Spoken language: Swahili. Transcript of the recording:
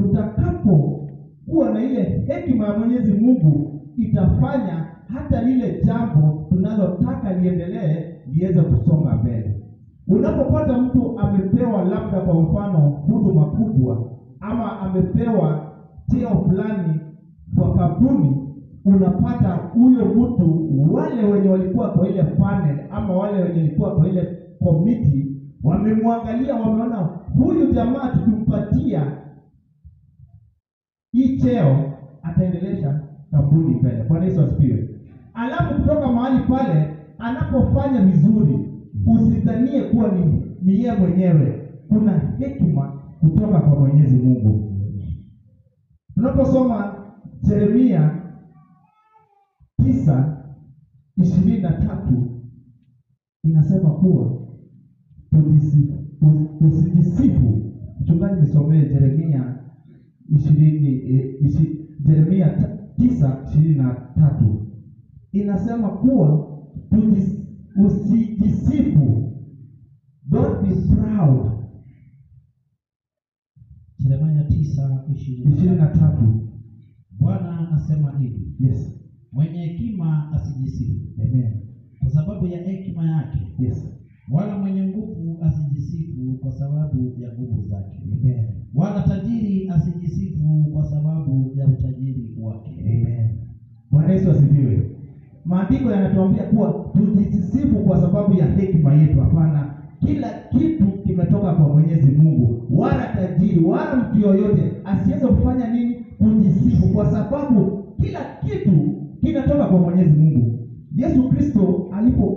Tutakapo kuwa na ile hekima ya Mwenyezi Mungu, itafanya hata lile jambo tunalotaka liendelee liweze kusonga mbele. Unapopata mtu amepewa labda kwa mfano huduma kubwa ama amepewa cheo fulani kwa kampuni, unapata huyo mtu, wale wenye walikuwa kwa ile panel ama wale wenye walikuwa kwa ile committee wamemwangalia, wameona huyu jamaa tukimpatia hii cheo ataendelesha kampuni mbele. Bwana Yesu asifiwe. Alafu kutoka mahali pale anapofanya vizuri, usidhanie kuwa ni yeye mwenyewe. Kuna hekima kutoka kwa Mwenyezi Mungu. Tunaposoma Yeremia 9:23 inasema kuwa usijisifu. Mchungaji, nisomee Yeremia 9:23 inasema kuwa usijisifu, don't be proud. Yeremia 9:23. Bwana asema hivi. Yes. Mwenye hekima asijisifu. Amen. Kwa sababu ya hekima yake. Yes. Wala mwenye nguvu asijisifu kwa sababu ya nguvu zake. Amen. Wala tajiri asijisifu kwa sababu ya utajiri wake. Amen. Bwana Yesu asifiwe. Maandiko yanatuambia kuwa tujisifu kwa sababu ya hekima yetu. Hapana, kila kitu kimetoka kwa Mwenyezi Mungu. Wala tajiri wala mtu yoyote asiweze kufanya nini? Kujisifu, kwa sababu kila kitu kinatoka kwa Mwenyezi Mungu. Yesu Kristo alipokuwa